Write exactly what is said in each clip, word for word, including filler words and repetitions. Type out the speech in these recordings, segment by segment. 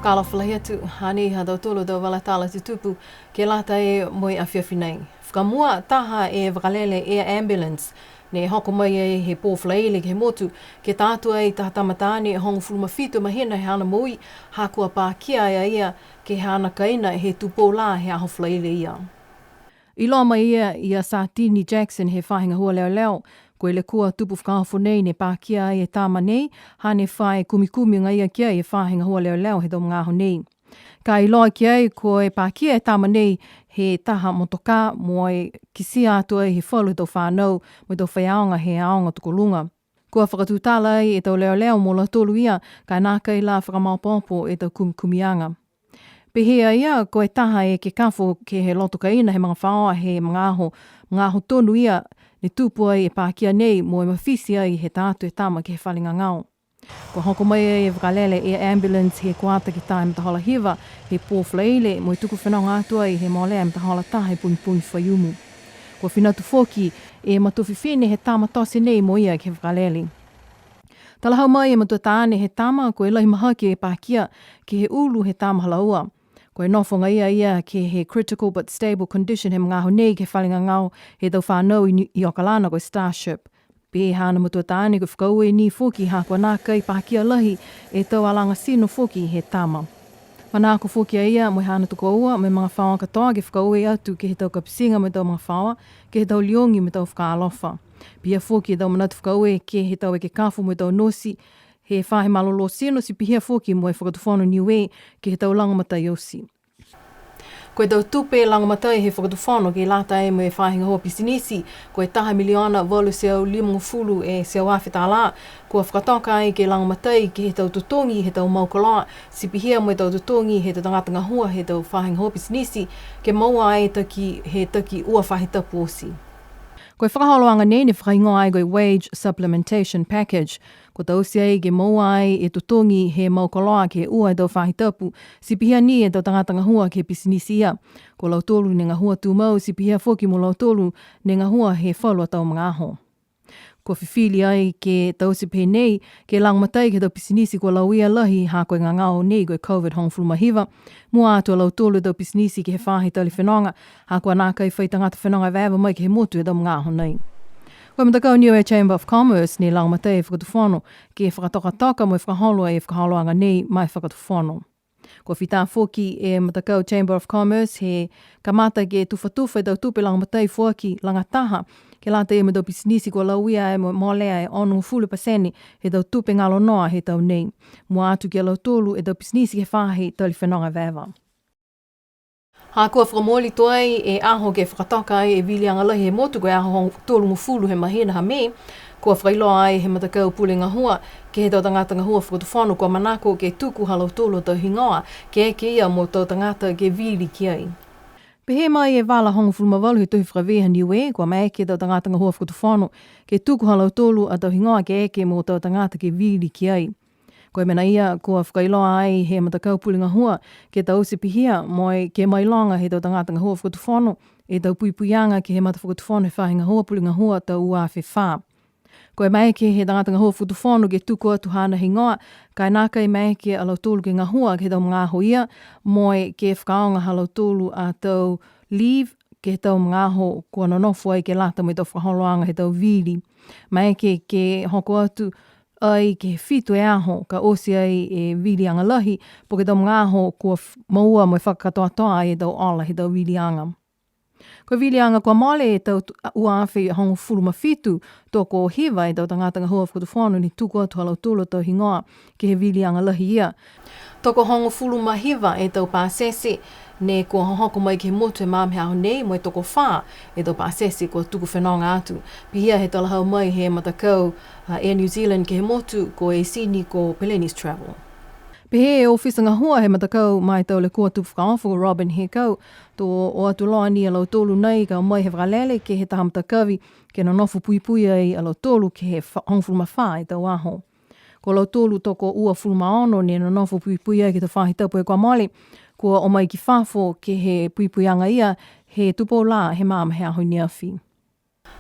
Talofa lahi atu, hanei ha tautolu tau vala tala tutupu ke lata mo e afiafi nei. Fakamua, taha e vakalele air ambulance ne hoko mai ai he pō Falaile ke he motu, ke ta atu ai taha tama taane hogofulu ma fitu mahina he haana moui, ha kua pakia a ia ke he haana kaina he tupou lā he aho Falaile ia. Iloa mai ia ia Satini Jackson he faahi gahua leoleo, ko e lekua tupu fakaofo nei ne pakia ai e tama nei, hane fai kumikumi agaia ki ai e faahi gahua leoleo he tau magaaho nei. Ka iloa ki ai ko e pakia e tama nei he taha motokā mo e kitia atu ai he falu he tau fānau mo e tau faiaoga he aoga tokoluga. Kua fakatutala ai e tau leoleo mo lautolu ia, ka e nākai la fakamaopoopo e tau kumikumiaga. Pehē a ia, ko e taha e ekekafo ke he loto kaina he magafaoa he magaaho, magaaho tonu ia ne tupu ai e pakia nei mo e mafiti ai he ta atu e tama ke he fale gagao. Kua hoko mai ai e vakalele air ambulance he kuata ke tā e matahola hiva he pō Falaile mo e tuku fenoga atu ai he molea e matahola taha he pogipogi Faiumu. Kua finatu foki e matua fifine he tama tote nei mo ia ke he vakalele. Talahau mai e matua taane he tama, ko e lahi mahaki e pakia ke he ulu he tama ha laua. Ko e nofo agaia ia ke he critical but stable condition he magaaho nei ke he fale gagao he tau fānau i Ni-, i Okalana ko e Starship. Pehē e haana matua taane ko e fakaaue ni foki ha kua nākai pakia lahi e tau alaga tino foki he tama. Manako foki a ia mo e haana tokoua mo e magafaoa katoa ke fakaaue atu ke he tau kapitiga mo e tau magafaoa, ke he tau liogi mo e tau fakaalofa. Pihia foki e tau manatu fakaaue ke he tau ekekafo mo e tau nosi he faahi malolō tino, ti pihia foki mo e Fakatufono Niue ke he tau lagomatai oti. Ko e tau tupe lagomatai he Fakatufono ke lata ai mo e faahi gahua pisinisi, ko e taha miliona valu e teau limagofulu e teau afe tālā, kua fakatoka ai ke lagomatai ke he tau totogi he tau mau koloa, ti pihia mo e tau totogi he tau tagata gahua he tau faahi gahua pisinisi, ke moua ai taki, he taki ua faahi tapu oti. Ko e fakaholoaga nei ne fakahigoa ai ko e Wage Supplementation Package. Kua taute ai ke moua ai e totogi he mau koloa ke ua e tau faahi tapu, ti pihia ni e tau tagata gahua ke he pisinisi ia. Ko lautolu ne gahua tumau, ti pihia foki mo lautolu ne gahua he falu a tau magaaho. Kua fifili ai ke taute pehē nei, ke lagomatai ke he tau pisinisi kua lauia lahi ha ko e gagao nei ko e COVID hogofulu ma hiva. Mua atu a lautolu e tau pisinisi ke he faahi tali fenoga, ha kua nākai fai tagata fenoga evaeva mai ke he motu he tau magaaho nei. Ko e matakau Niue Chamber of Commerce ne lagomatai e Fakatufono ke fakatokatoka mo e fakaholo e fakaholoaga nei ma e Fakatufono. Kua fita foki e matakau Chamber of Commerce he kamata ke tufatufa e tau tupe lagomatai foaki lagataha, ke lata ia mo e tau pisinisi kua lauia e mo-, molea e onogofulu pasene he tau tupe galo noa he tau nei. Mua atu ki a lautolu e tau pisinisi he faahi tali fenoga evaeva. Ha kua fakamooli tuai e aho ke fakatoka ai e viliaga lahi he motu, ko e aho tolugofulu he mahina ha Me, kua fakailoa ai he matakau pule gahua ke he tau tagata gahua Fakatufono kua manako ke tuku ha lautolu a tau higoa ke eke ia mo tau tagata ke vili ki ai. Pehē mai e vala hogofulu ma valu he Tohi Fakavē ha Niue, kua maeke e tau tagata gahua Fakatufono ke tuku ha lautolu a tau higoa ke eke mo tau tagata ke vili ki ai. Ko e mena ia kua fakailoa ai he matakau pule gahua, ke taute pihia mo e ke mailoga he tau tagata gahua Fakatufono e tau puipuiaga ke he matafakatufono he faahi gahua pule gahua tau ua afe fā. Ko e maeke he tagata gahua Fakatufono ke tuku atu haana higoa, ka e nākai maeke a lautolu ke gahua ke he tau magaaho ia, mo e ke fakaaoga ha lautolu a tau leave ke he tau magaaho kua nonofo ai ke lata mo e tau fakaholoaga he tau vili. Maeke ke hoko atu ai ke he fitu e aho, ka oti ai e viliaga lahi, po ke tau magaaho kua f-, moua mo e fakakatoatoa ai e tau ola he tau viliaga. Ko e viliaga kua mole e tau tu-, ua afe hogofulu ma fitu, tokohiva e tau tagata gahua Fakatufono ne tuku atu ha lautolu a tau higoa ke he viliaga lahi ia. Tokohogofulu ma hiva e tau pasese ne kua hohoko mai ke he motu he magaaho nei, mo e tokofā e tau pasese kua tuku fenoga atu. Pihia he talahau mai he matakau, a, Air New Zealand ke he motu, ko e eseni ko Peleni's Travel. Pehē e ofisa gahua he matakau ma e tau lekua tupu fakaofo ko Robin Hekau, to o atu loa ni a lautolu nei ka o mai he vakalele ke he taha matakavi ke nonofo puipui ai a lautolu ke he fa-, hogofulu ma fā e tau aho. Ko lautolu tokouafulu ma ono ne nonofo puipui ai ke he faahi tapu kua mole, kua o mai ki fafo ke he puipuiaga ia he tupou lā he magaaho he aho neafi.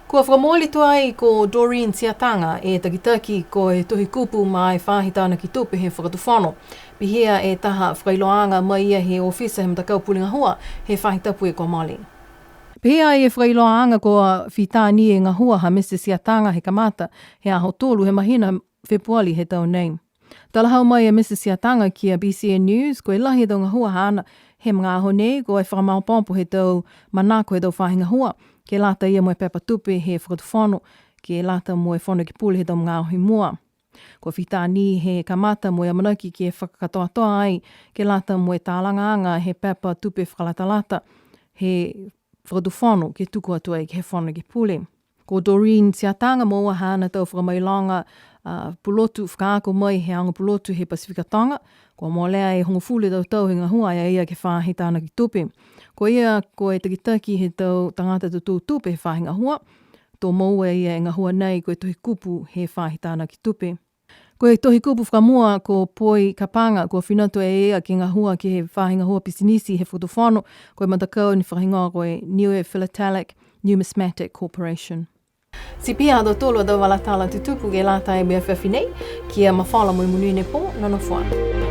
Kua fakamooli tuai ko Doreen Tiataga e takitaki ko e tohi kupu ma e faahi tanaki tupe he fakatufono. Pihia e taha fakailoaaga mai ia he ofisa he matakau pule gahua he faahi tapu kua mole. Pihia e fakailoaaga kua fita ni e gahua ha Mr Tiataga he kamata he aho tolu he mahina Fepuali he tau nei. Talahau mai e Mr Tiataga ki a BCN News, ko e lahi e tau gahua haana he magaaho nei, ko e fakamaopoopo he tau manako he tau faahi gahua, ke lata ia mo e pepa tupe he fakatufono, ke lata mo e Fono Ekepule he tau magaaho i mua. Kua fita ni he kamata mo e amanaki ke fakakatoatoa ai, ke lata mo e talagaaga he pepa tupe fakalatalata he fakatufono ke tuku atu ai ke he Fono Ekepule. Ko Doreen Tiataga moua haana tau fakamailoga, a, pulotu fakaako mai he aoga pulotu he Pasifika Toga, kua molea e hogofulu tau tau he gahua a ia ke he faahi tanaki tupe. Ko ia ko e takitaki he tau tagata totou tupe he faahi gahua, to moua e ia e gahua nei ko e tohi kupu he faahi tanaki tupe. Ko e tohi kupu fakamua ko Poi Kapaga, kua fina atu e ia ke gahua ke he faahi gahua pisinisi he fakatufono, ko e matakau ne fakahigoa ko e Niue Philatelic Numismatic Corporation. Ti pihia ha tautolu a tau vala tala tutupu ke lata mo e afiafi nei, kia mafola mo e monuina e pō, nonofo ā.